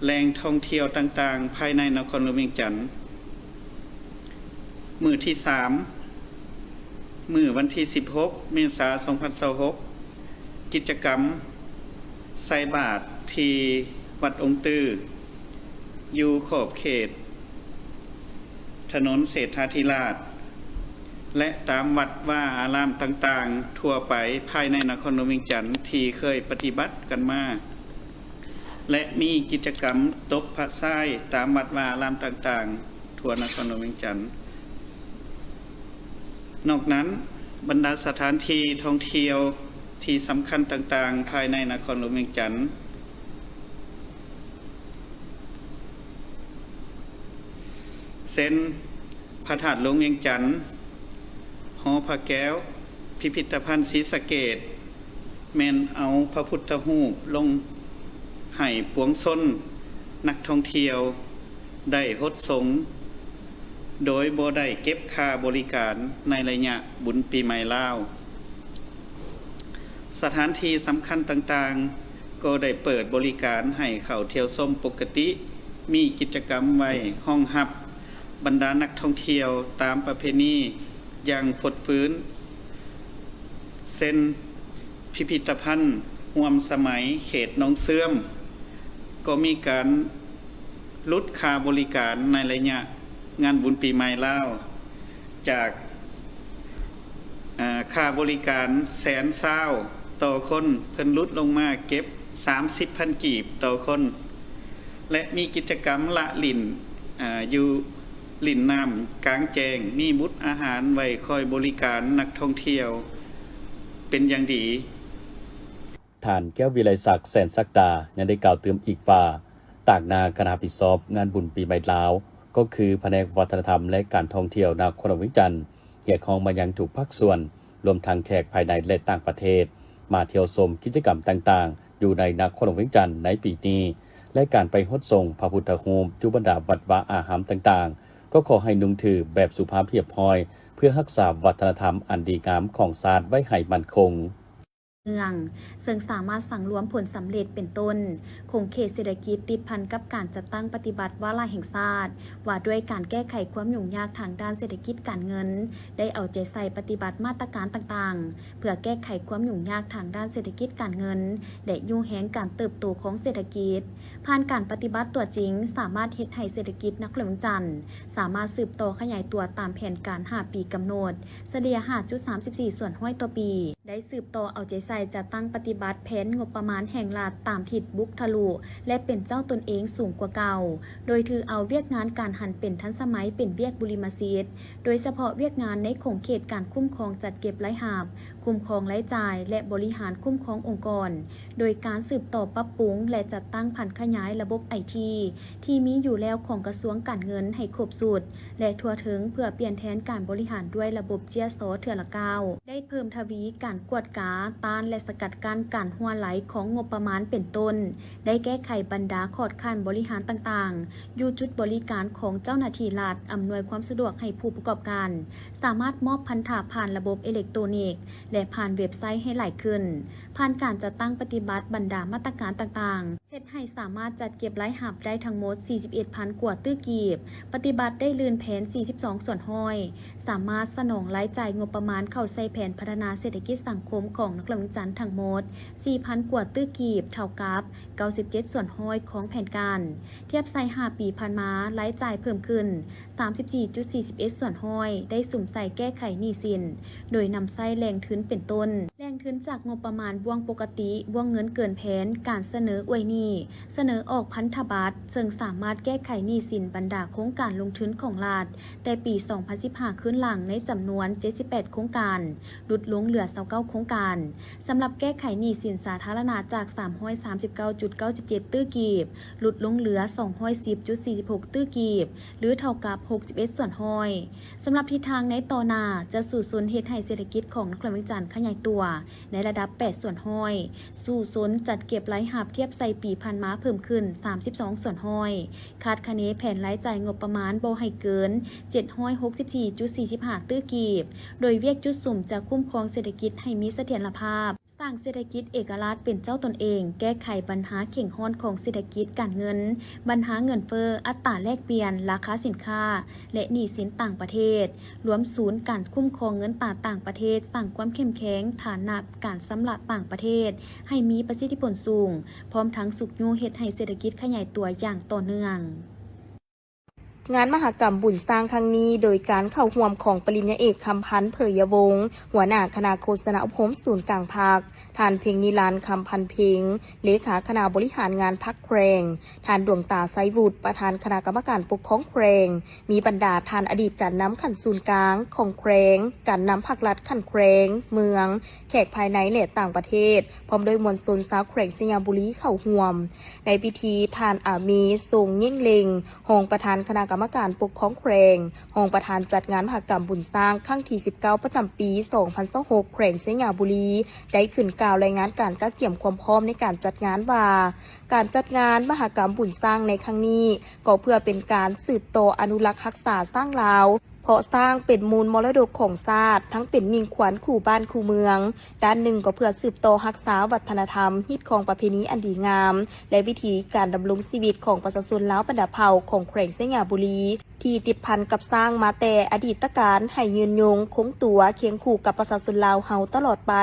ແຫຼ່ງທ່ອງທ່ຽວຕ່າງໆ ພາຍໃນນະຄອນຫຼວງວຽງຈັນ. ມື້ທີສາມ ມື້ວັນທີສິບຫົກ ເມສາ ສອງພັນຊາວຫົກ ກິດຈະກຳໃສ່ບາດທີ່ວັດອົງຕື້ ຢູ່ຂອບເຂດ ຖະໜົນເສດຖາທິລາດ ແລະ ຕາມວັດວາອາລາມຕ່າງໆທົ່ວໄປພາຍໃນນະຄອນຫຼວງວຽງຈັນທີ່ເຄີຍປະຕິບັດກັນມາ ແລະ ມີກິດຈະກຳຕົກພະຊາຍຕາມວັດວາອາລາມຕ່າງໆທົ່ວນະຄອນຫຼວງວຽງຈັນ. ນອກນັ້ນ, ບັນດາສະຖານທີ່ທ່ອງທ່ຽວທີ່ສຳຄັນຕ່າງໆພາຍໃນນະຄອນຫຼວງວຽງຈັນ ເຊັ່ນ ພະທາດຫຼວງວຽງຈັນ, ຫໍພະແກ້ວ, ພິພິທະພັນສີສະເກດ ແມ່ນເອົາພະພຸດທະຮູບລົງໃຫ້ປວງຊົນນັກທ່ອງທ່ຽວໄດ້ຫົດສົງ ໂດຍບໍ່ໄດ້ເກັບຄ່າບໍລິການໃນໄລຍະບຸນປີໃໝ່ລາວ. ສະຖານທີ່ສຳຄັນຕ່າງໆກໍໄດ້ເປີດບໍລິການໃຫ້ເຂົ້າທ່ຽວຊົມປົກກະຕິ, ມີກິດຈະກຳໄວ້ຮອງຮັບບັນດານັກທ່ອງທ່ຽວຕາມປະເພນີຢ່າງຟົດຟື້ນ ເຊັ່ນ ພິພິທະພັນຮ່ວມສະໄໝເຂດໜອງເຊື່ອມ ກໍມີການຫຼຸດຄ່າບໍລິການໃນໄລຍະງານບຸນປີໃໝ່ລາວ ຈາກ ເອີ ຄ່າບໍລິການແສນຊາວຕໍ່ຄົນ ເພິ່ນຫຼຸດລົງມາເກັບສາມສິບພັນກີບຕໍ່ຄົນ ແລະ ມີກິດຈະກຳລະຫຼິ້ນ ເອີ ຢູ່ຫຼິ້ນນ້ຳກາງແຈ້ງ, ມີບຸດອາຫານໄວ້ຄອຍບໍລິການນັກທ່ອງທ່ຽວເປັນຢ່າງດີ. ທ່ານ ແກ້ວວິໄລສັກ ແສນສັກດາ ຍັງໄດ້ກ່າວຕື່ມອີກວ່າ ຕາງໜ້າຄະນະຮັບຜິດຊອບງານບຸນປີໃໝ່ລາວ ກໍຄືພະແນກວັດທະນະທຳ ແລະ ການທ່ອງທ່ຽວນະຄອນຫຼວງວຽງຈັນ ຮຽກຮ້ອງມາຍັງທຸກພາກສ່ວນ ລວມທັງແຂກພາຍໃນ ແລະ ຕ່າງປະເທດ ມາທ່ຽວຊົມກິດຈະກຳຕ່າງໆ ຢູ່ໃນນະຄອນຫຼວງວຽງຈັນໃນປີນີ້ ແລະ ການໄປຫົດສົງພະພຸດທະຮູບຢູ່ບັນດາວັດວາອາຮາມຕ່າງໆ ກໍຂໍໃຫ້ນຸ່ງຖືແບບສຸພາບຮຽບຮ້ອຍ ເພື່ອຮັກສາວັດທະນະທຳອັນດີງາມຂອງຊາດໄວ້ໃຫ້ໝັ້ນຄົງ. ເມືອງ ເຊິ່ງສາມາດສັງລວມຜົນສຳເລັດເປັນຕົ້ນ ຂົງເຂດເສດຖະກິດຕິດພັນກັບການຈັດຕັ້ງປະຕິບັດວາລະແຫ່ງຊາດ ວ່າດ້ວຍການແກ້ໄຂຄວາມຫຍຸ້ງຍາກທາງດ້ານເສດຖະກິດການເງິນ ໄດ້ເອົາໃຈໃສ່ປະຕິບັດມາດຕະການຕ່າງໆ ເພື່ອແກ້ໄຂຄວາມຫຍຸ້ງຍາກທາງດ້ານເສດຖະກິດການເງິນ ແລະ ຍູ້ແຮງການເຕີບໂຕຂອງເສດຖະກິດ. ຜ່ານການປະຕິບັດຕົວຈິງ ສາມາດເຮັດໃຫ້ເສດຖະກິດນະຄອນຫຼວງວຽງຈັນ ສາມາດສືບຕໍ່ຂະຫຍາຍຕົວຕາມແຜນການຫ້າປີກຳນົດ ສະເລ່ຍ ຫ້າຈຸດສາມສິບສີ່ສ່ວນຮ້ອຍຕໍ່ປີ. ໄດ້ສືບຕໍ່ເອົາໃຈໃສ່ຈັດຕັ້ງປະຕິບັດແຜນງົບປະມານແຫ່ງລັດຕາມທິດບຸກທະລຸ ແລະ ເປັນເຈົ້າຕົນເອງສູງກວ່າເກົ່າ, ໂດຍຖືເອົາວຽກງານການຫັນເປັນທັນສະໄໝເປັນວຽກບຸລິມະສິດ, ໂດຍສະເພາະວຽກງານໃນຂົງເຂດການຄຸ້ມຄອງຈັດເກັບລາຍຮັບ, ຄຸ້ມຄອງລາຍຈ່າຍ ແລະ ບໍລິຫານຄຸ້ມຄອງອົງກອນ, ໂດຍການສືບຕໍ່ປັບປຸງ ແລະ ຈັດຕັ້ງຜັນຂະຫຍາຍລະບົບໄອທີ ທີ່ມີຢູ່ແລ້ວຂອງກະຊວງການເງິນໃຫ້ຄົບຊຸດ ແລະ ທົ່ວເຖິງ ເພື່ອປ່ຽນແທນການບໍລິຫານດ້ວຍລະບົບເຈ້ຍຊໍເທື່ອລະກ້າວ, ໄດ້ເພີ່ມທະວີການກວດກາ, ຕ້ານ ແລະ ສະກັດກັ້ນການຮົ່ວໄຫຼຂອງງົບປະມານເປັນຕົ້ນ, ໄດ້ແກ້ໄຂບັນດາຂອດຂັ້ນບໍລິຫານຕ່າງໆ ຢູ່ຈຸດບໍລິການຂອງເຈົ້າໜ້າທີ່ລັດ, ອຳນວຍຄວາມສະດວກໃຫ້ຜູ້ປະກອບການ ສາມາດມອບພັນທະຜ່ານລະບົບເອເລັກໂຕນິກ ແລະ ຜ່ານເວັບໄຊໃຫ້ຫຼາຍຂຶ້ນ. ຜ່ານການຈັດຕັ້ງປະຕິບັດບັນດາມາດຕະການຕ່າງໆ, ເຮັດໃຫ້ສາມາດຈັດເກັບລາຍຮັບໄດ້ທັງໝົດສີ່ສິບເອັດພັນກວ່າຕື້ກີບ, ປະຕິບັດໄດ້ລື່ນແຜນສີ່ສິບສອງສ່ວນຮ້ອຍ, ສາມາດສະໜອງລາຍຈ່າຍງົບປະມານເຂົ້າໃສ່ແຜນພັດທະນາເສດຖະກິດສັງຄົມຂອງນະຄອນຫຼວງ ຈັນທັງໝົດສີ່ພັນກວ່າຕື້ກີບ, ເທົ່າກັບເກົ້າສິບເຈັດສ່ວນຮ້ອຍຂອງແຜນການ. ທຽບໃສ່ຫ້າປີຜ່ານມາ, ລາຍຈ່າຍເພີ່ມຂຶ້ນສາມສິບສີ່ຈຸດສີ່ສິບເອັດສ່ວນຮ້ອຍ ໄດ້ສຸມໃສ່ແກ້ໄຂໜີ້ສິນ ໂດຍນຳໃຊ້ແຫຼ່ງທຶນເປັນຕົ້ນ ແຫຼ່ງທຶນຈາກງົບປະມານບ່ວງປົກກະຕິ, ບ່ວງເງິນເກີນແຜນ, ການສະເໜີອວຍໜີ້, ສະເໜີອອກພັນທະບັດ, ເຊິ່ງສາມາດແກ້ໄຂໜີ້ສິນບັນດາໂຄງການລົງທຶນຂອງລັດ ແຕ່ປີສອງພັນສິບຫ້າຄືນຫຼັງໃນຈຳນວນເຈັດສິບແປດໂຄງການ, ຫຼຸດລົງເຫຼືອຊາວເກົ້າໂຄງການ. ສຳລັບແກ້ໄຂໜີ້ສິນສາທາລະນະຈາກສາມຮ້ອຍສາມສິບເກົ້າຈຸດເກົ້າສິບເຈັດຕື້ກີບ, ຫຼຸດລົງເຫຼືອສອງຮ້ອຍສິບຈຸດສີ່ສິບຫົກຕື້ກີບ ຫຼື ເທົ່າກັບຫົກສິບເອັດສ່ວນຮ້ອຍ. ສຳລັບທິດທາງໃນຕໍ່ໜ້າ, ຈະສູ້ຊົນເຮັດໃຫ້ເສດຖະກິດຂອງນະຄອນຫຼວງວຽງຈັນຂະຫຍາຍຕົວໃນລະດັບແປດສ່ວນຮ້ອຍ, ສູ້ຊົນຈັດເກັບລາຍຮັບທຽບໃສ່ປີຜ່ານມາເພີ່ມຂຶ້ນສາມສິບສອງສ່ວນຮ້ອຍ. ຄາດຄະເນແຜນລາຍຈ່າຍງົບປະມານບໍ່ໃຫ້ເກີນເຈັດຮ້ອຍຫົກສິບສີ່ຈຸດສີ່ສິບຫ້າຕື້ກີບ, ໂດຍວຽກຈຸດສຸມຈະຄຸ້ມຄອງເສດຖະກິດໃຫ້ມີສະຖຽນລະພາບ, ສ້າງເສດຖະກິດເອກະລາດເປັນເຈົ້າຕົນເອງ, ແກ້ໄຂບັນຫາເຄັ່ງຮ້ອນຂອງເສດຖະກິດການເງິນ, ບັນຫາເງິນເຟີ້, ອັດຕາແລກປ່ຽນ, ລາຄາສິນຄ້າ ແລະ ໜີ້ສິນຕ່າງປະເທດ, ລວມສູນການຄຸ້ມຄອງເງິນຕາຕ່າງປະເທດ, ສ້າງຄວາມເຂັ້ມແຂງຖານະການຊຳລະຕ່າງປະເທດໃຫ້ມີປະສິດທິຜົນສູງ, ພ້ອມທັງຊຸກຍູ້ເຮັດໃຫ້ເສດຖະກິດຂະຫຍາຍຕົວຢ່າງຕໍ່ເນື່ອງ. ງານມະຫະກຳບຸນຊ້າງຄັ້ງນີ້ ໂດຍການເຂົ້າຮ່ວມຂອງປະລິນຍາເອກ ຄຳພັນ ເຜີຍຍະວົງ ຫົວໜ້າຄະນະໂຄສະນາອົບຮົມສູນກາງພັກ, ທ່ານ ເພັງນິລັນ ຄຳພັນເພັງ ເລຂາຄະນະບໍລິຫານງານພັກແຂວງ, ທ່ານ ດວງຕາ ໄຊວຸດ ປະທານຄະນະກຳມະການປົກຄອງແຂວງ, ມີບັນດາທ່ານອະດີດການນຳຂັ້ນສູນກາງຂອງແຂວງ, ການນຳພັກລັດຂັ້ນແຂວງ, ເມືອງ, ແຂກພາຍໃນ ແລະ ຕ່າງປະເທດ, ພ້ອມດ້ວຍມວນຊົນຊາວແຂວງໄຊຍະບູລີເຂົ້າຮ່ວມ. ໃນພິທີ, ທ່ານ ອາມີ ຊົງເຫຍ່ງເລັງ ຮອງປະທານຄະນະກຳມະການປົກຄອງແຂວງ, ຮອງປະທານຈັດງານມະຫະກຳບຸນຊ້າງຄັ້ງທີສິບເກົ້າ ປະຈຳປີສອງພັນຊາວຫົກ ແຂວງໄຊຍະບູລີ ໄດ້ຂຶ້ນກ່າວລາຍງານການກະກຽມຄວາມພ້ອມໃນການຈັດງານວ່າ, ການຈັດງານມະຫະກຳບຸນຊ້າງໃນຄັ້ງນີ້ ກໍເພື່ອເປັນການສືບຕໍ່ອະນຸລັກຮັກສາຊ້າງລາວ, ເພາະຊ້າງເປັນມູນມໍລະດົກຂອງຊາດ, ທັງເປັນມິ່ງຂວັນຄູ່ບ້ານຄູ່ເມືອງ, ດ້ານໜຶ່ງກໍເພື່ອສືບຕໍ່ຮັກສາວັດທະນະທຳ, ຮີດຄອງປະເພນີອັນດີງາມ ແລະ ວິຖີການດຳລົງຊີວິດຂອງປະຊາຊົນລາວບັນດາເຜົ່າຂອງແຂວງໄຊຍະບູລີ ທີ່ຕິດພັນກັບຊ້າງມາແຕ່ອະດີດຕະການ ໃຫ້ຍືນຍົງຄົງຕົວຄຽງຄູ່ກັບປະຊາຊົນລາວເຮົາຕະຫຼອດໄປ.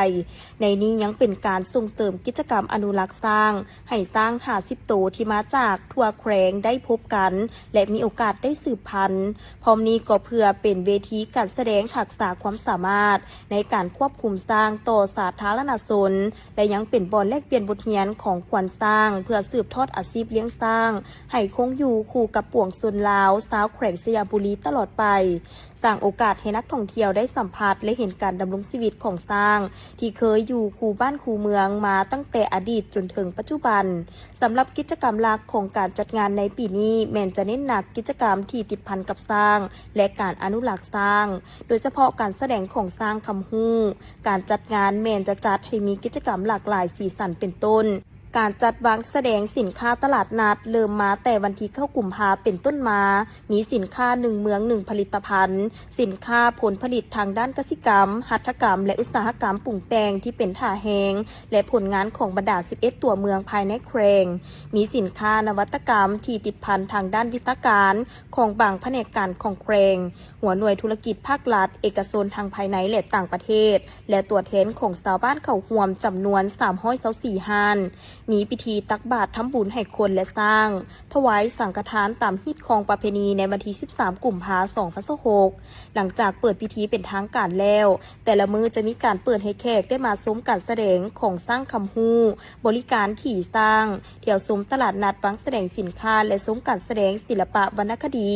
ໃນນີ້ຍັງເປັນການສົ່ງເສີມກິດຈະກຳອະນຸລັກຊ້າງ ໃຫ້ຊ້າງຫ້າສິບໂຕທີ່ມາຈາກທົ່ວແຂວງໄດ້ພົບກັນ ແລະ ມີໂອກາດໄດ້ສືບພັນ. ພ້ອມນີ້ກໍເພື່ອເປັນເວທີການສະແດງທັກສະຄວາມສາມາດໃນການຄວບຄຸມຊ້າງຕໍ່ສາທາລະນະຊົນ ແລະ ຍັງເປັນບ່ອນແລກປ່ຽນບົດຮຽນຂອງຂວັນຊ້າງ ເພື່ອສືບທອດອາຊີບລ້ຽງຊ້າງໃຫ້ຄົງຢູ່ຄູ່ກັບປວງຊົນລາວຊາວແຂວງໄຊຍະບູລີຕະຫຼອດໄປ, ສ້າງໂອກາດໃຫ້ນັກທ່ອງທ່ຽວໄດ້ສຳຜັດ ແລະ ເຫັນການດຳລົງຊີວິດຂອງຊ້າງທີ່ເຄີຍຢູ່ຄູ່ບ້ານຄູ່ເມືອງມາຕັ້ງແຕ່ອະດີດຈົນເຖິງປັດຈຸບັນ. ສຳລັບກິດຈະກຳຫຼັກຂອງການຈັດງານໃນປີນີ້ ແມ່ນຈະເນັ້ນໜັກກິດຈະກຳທີ່ຕິດພັນກັບຊ້າງ ແລະ ການອະນຸລັກຊ້າງ, ໂດຍສະເພາະການສະແດງຂອງຊ້າງຄຳຮູ້. ການຈັດງານແມ່ນຈະຈັດໃຫ້ມີກິດຈະກຳຫຼາກຫຼາຍສີສັນເປັນຕົ້ນ ການຈັດວາງສະແດງສິນຄ້າຕະຫຼາດນັດ ເລີ່ມມາແຕ່ວັນທີເກົ້າກຸມພາເປັນຕົ້ນມາ, ມີສິນຄ້າໜຶ່ງເມືອງໜຶ່ງຜະລິດຕະພັນ, ສິນຄ້າຜົນຜະລິດທາງດ້ານກະສິກຳ, ຫັດຖະກຳ ແລະ ອຸດສາຫະກຳປຸງແຕ່ງທີ່ເປັນທ່າແຮງ ແລະ ຜົນງານຂອງບັນດາສິບເອັດຕົວເມືອງພາຍໃນແຂວງ, ມີສິນຄ້ານະວັດຕະກຳທີ່ຕິດພັນທາງດ້ານວິຊາການຂອງບາງພະແນກການຂອງແຂວງ, ຫົວໜ່ວຍທຸລະກິດພາກລັດ, ເອກະຊົນທັງພາຍໃນ ແລະ ຕ່າງປະເທດ ແລະ ຕົວແທນຂອງຊາວບ້ານເຂົ້າຮ່ວມຈຳນວນສາມຮ້ອຍຊາວສີ່ຮ້ານ. ມີພິທີຕັກບາດທຳບຸນໃຫ້ຄົນ ແລະ ສ້າງ ຖວາຍສັງຄະທານຕາມຮີດຄອງປະເພນີໃນວັນທີສິບສາມ ກຸມພາ ສອງພັນຊາວຫົກ. ຫຼັງຈາກເປີດພິທີເປັນທາງການແລ້ວ, ແຕ່ລະມື້ຈະມີການເປີດໃຫ້ແຂກໄດ້ມາຊົມການສະແດງຂອງຊ້າງຄຳຮູ້, ບໍລິການຂີ່ຊ້າງ, ທ່ຽວຊົມຕະຫຼາດນັດ, ວາງສະແດງສິນຄ້າ ແລະ ຊົມການສະແດງສິລະປະວັນນະຄະດີ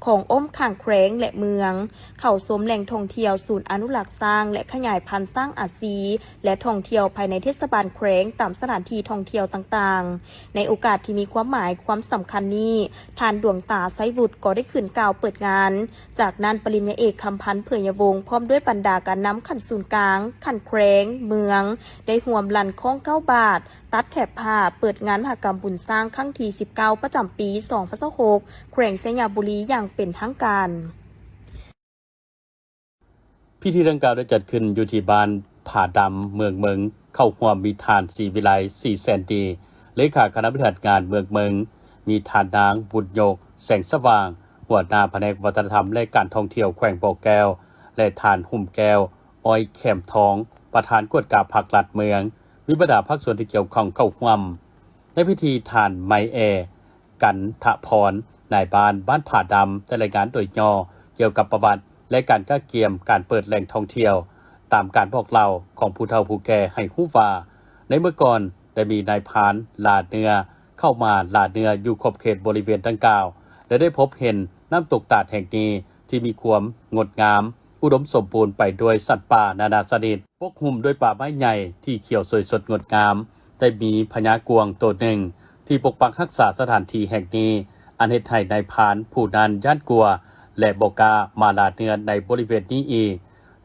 ຂອງອ້ອມຂ້າງແຂວງ ແລະ ເມືອງ, ເຂົ້າຊົມແຫຼ່ງທ່ອງທ່ຽວ, ສູນອະນຸລັກຊ້າງ ແລະ ຂະຫຍາຍພັນຊ້າງອາຊີ ແລະ ທ່ອງທ່ຽວພາຍໃນເທດສະບານແຂວງຕາມສະຖານທີ່ທ່ອງທ່ຽວຕ່າງໆ. ໃນໂອກາດທີ່ມີຄວາມໝາຍຄວາມສຳຄັນນີ້, ທ່ານ ດວງຕາ ໄຊວຸດ ກໍໄດ້ຂຶ້ນກ່າວເປີດງານ. ຈາກນັ້ນ ປະລິນຍາເອກ ຄຳພັນ ເຜີຍຍະວົງ ພ້ອມດ້ວຍບັນດາການນຳຂັ້ນສູນກາງ, ຂັ້ນແຂວງ, ເມືອງ ໄດ້ຮ່ວມລັ່ນຄ້ອງເກົ້າບາດ, ຕັດແຖບຜ້າ, ເປີດງານມະຫະກຳບຸນຊ້າງຄັ້ງທີສິບເກົ້າ ປະຈຳປີສອງພັນຊາວຫົກ ແຂວງໄຊຍະບູລີຢ່າງເປັນທາງການ. ພິທີດັ່ງກ່າວໄດ້ຈັດຂຶ້ນຢູ່ທີ່ບ້ານຜາດຳ ເມືອງເມິງ, ເຂົ້າຮ່ວມມີທ່ານ ສີວິໄລ ສີແສນດີ ເລຂາຄະນະບໍລິຫານງານເມືອງເມິງ, ມີທ່ານນາງ ບຸນຍົກ ແສງສະຫວ່າງ ຫົວໜ້າພະແນກວັດທະນະທຳ ແລະ ການທ່ອງທ່ຽວແຂວງບໍ່ແກ້ວ ແລະ ທ່ານ ຫຸ້ມແກ້ວ ອ້ອຍແຂມທອງ ປະທານກວດກາພັກລັດເມືອງ, ມີບັນດາພາກສ່ວນທີ່ກ່ຽວຂ້ອງເຂົ້າຮ່ວມ. ໃນພິທີ ທ່ານ ໄມແອ ກັນທະພອນ ນາຍບ້ານບ້ານຜາດຳ ໄດ້ລາຍງານໂດຍຫຍໍ້ກ່ຽວກັບປະຫວັດ ແລະ ການກະກຽມການເປີດແຫຼ່ງທ່ອງທ່ຽວ ຕາມການບອກເລົ່າຂອງຜູ້ເຖົ້າຜູ້ແກ່ໃຫ້ຮູ້ວ່າ ໃນເມື່ອກ່ອນໄດ້ມີນາຍພານລ່າເນື້ອເຂົ້າມາລ່າເນື້ອຢູ່ຂອບເຂດບໍລິເວນດັ່ງກ່າວ ແລະ ໄດ້ພົບເຫັນນ້ຳຕົກຕາດແຫ່ງນີ້ທີ່ມີຄວາມງົດງາມ ອຸດົມສົມບູນໄປດ້ວຍສັດປ່ານານາຊະນິດ ປົກຫຸ້ມດ້ວຍປ່າໄມ້ໃຫຍ່ທີ່ຂຽວສວຍສົດງົດງາມ. ໄດ້ມີພະຍາກວາງໂຕໜຶ່ງທີ່ປົກປັກຮັກສາສະຖານທີ່ແຫ່ງນີ້ ອັນເຮັດໃຫ້ນາຍພານຜູ້ນັ້ນຢ້ານກົວ ແລະ ບໍ່ກ້າມາລ່າເນື້ອໃນບໍລິເວນນີ້ອີກ.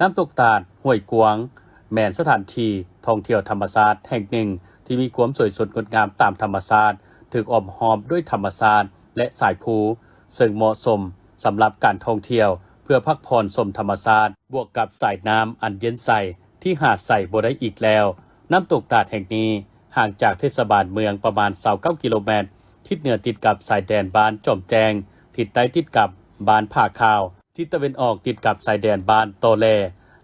ນ້ຳຕົກຕາດຫ້ວຍກວາງ ແມ່ນສະຖານທີ່ທ່ອງທ່ຽວທຳມະຊາດແຫ່ງໜຶ່ງທີ່ມີຄວາມສວຍສົດງົດງາມຕາມທຳມະຊາດ, ຖືກອ້ອມຮອບດ້ວຍທຳມະຊາດ ແລະ ສາຍພູ, ເຊິ່ງເໝາະສົມສຳລັບການທ່ອງທ່ຽວເພື່ອພັກຜ່ອນຊົມທຳມະຊາດ ບວກກັບສາຍນ້ຳອັນເຢັນໃສທີ່ຫາໃສ່ບໍ່ໄດ້ອີກແລ້ວ. ນ້ຳຕົກຕາດແຫ່ງນີ້ຫ່າງຈາກເທດສະບານເມືອງປະມານຊາວເກົ້າກິໂລແມັດ, ທິດເໜືອຕິດກັບຊາຍແດນບ້ານຈອມແຈ້ງ, ທິດໃຕ້ຕິດກັບບ້ານຜາຂາວ, ທິດຕາເວັນອອກຕິດກັບຊາຍແດນບ້ານຕໍແລ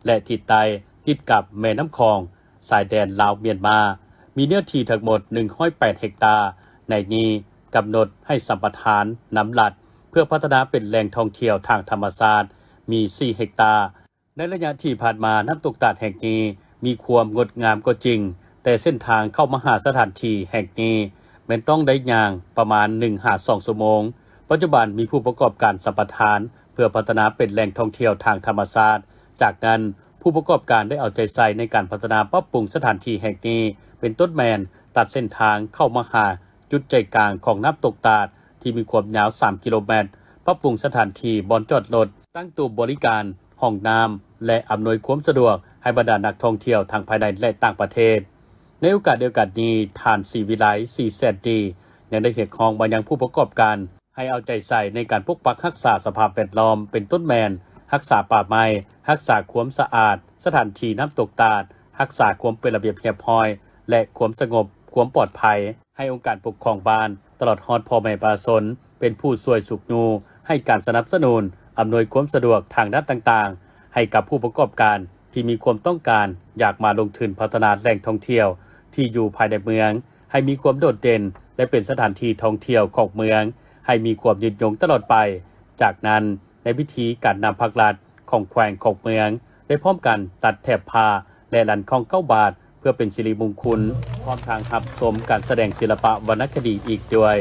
ແລະ ທິດໃຕ້ຕິດກັບແມ່ນ້ຳຂອງ, ຊາຍແດນລາວ-ມຽນມາ, ມີເນື້ອທີ່ທັງໝົດໜຶ່ງຮ້ອຍແປດເຮັກຕາ. ໃນນີ້ກຳນົດໃຫ້ສຳປະທານນຳລັດ ເພື່ອພັດທະນາເປັນແຫຼ່ງທ່ອງທ່ຽວທາງທຳມະຊາດມີສີ່ເຮັກຕາ. ໃນໄລຍະທີ່ຜ່ານມາ, ນ້ຳຕົກຕາດແຫ່ງນີ້ມີຄວາມງົດງາມກໍຈິງ, ແຕ່ເສັ້ນທາງເຂົ້າມາຫາສະຖານທີ່ແຫ່ງນີ້ແມ່ນຕ້ອງໄດ້ຍ່າງປະມານໜຶ່ງຫາສອງຊົ່ວໂມງ. ປັດຈຸບັນມີຜູ້ປະກອບການສຳປະທານເພື່ອພັດທະນາເປັນແຫຼ່ງທ່ອງທ່ຽວທາງທຳມະຊາດ. ຈາກນັ້ນ, ຜູ້ປະກອບການໄດ້ເອົາໃຈໃສ່ໃນການພັດທະນາປັບປຸງສະຖານທີ່ແຫ່ງນີ້, ເປັນຕົ້ນແມ່ນຕັດເສັ້ນທາງເຂົ້າມາຫາຈຸດໃຈກາງຂອງນ້ຳຕົກຕາດທີ່ມີຄວາມຍາວສາມກິໂລແມັດ, ປັບປຸງສະຖານທີ່ບ່ອນຈອດລົດ, ຕັ້ງໂຕະບໍລິການ, ຫ້ອງນ້ຳ ແລະ ອຳນວຍຄວາມສະດວກໃຫ້ບັນດານັກທ່ອງທ່ຽວທັງພາຍໃນ ແລະ ຕ່າງປະເທດ. ໃນໂອກາດດຽວກັນນີ້, ທ່ານ ສີວິໄລ ສີແສນດີ ຍັງໄດ້ຮຽກຮ້ອງມາຍັງຜູ້ປະກອບການ ໃຫ້ເອົາໃຈໃສ່ໃນການປົກປັກຮັກສາສະພາບແວດລ້ອມ ເປັນຕົ້ນແມ່ນ ຮັກສາປ່າໄມ້, ຮັກສາຄວາມສະອາດ, ສະຖານທີ່ນ້ຳຕົກຕາດ, ຮັກສາຄວາມເປັນລະບຽບຮຽບຮ້ອຍ ແລະ ຄວາມສະຫງົບ, ຄວາມປອດໄພ, ໃຫ້ອົງການປົກຄອງບ້ານ ຕະຫຼອດຮອດພໍ່ແມ່ປະຊາຊົນ ເປັນຜູ້ຊ່ວຍຊຸກຍູ້ໃຫ້ການສະໜັບສະໜູນ, ອຳນວຍຄວາມສະດວກທາງດ້ານຕ່າງໆ ໃຫ້ກັບຜູ້ປະກອບການທີ່ມີຄວາມຕ້ອງການຢາກມາລົງທຶນພັດທະນາແຫຼ່ງທ່ອງທ່ຽວທີ່ຢູ່ພາຍໃນເມືອງ ໃຫ້ມີຄວາມໂດດເດັ່ນ ແລະ ເປັນສະຖານທີ່ທ່ອງທ່ຽວຂອງເມືອງ ໃຫ້ມີຄວາມຍືນຍົງຕະຫຼອດໄປ. ຈາກນັ້ນ, ໃນພິທີ, ການນຳພັກລັດຂອງແຂວງຂອງເມືອງ ໄດ້ພ້ອມກັນຕັດແຖບຜ້າ ແລະ ລັນຂ້ອງເກົ້າບາດ ເພື່ອເປັນສິລິມຸງຄຸນ, ພ້ອມທັງຮັບຊົມການສະແດງສິລະປະວັນນະຄະດີອີກດ້ວຍ.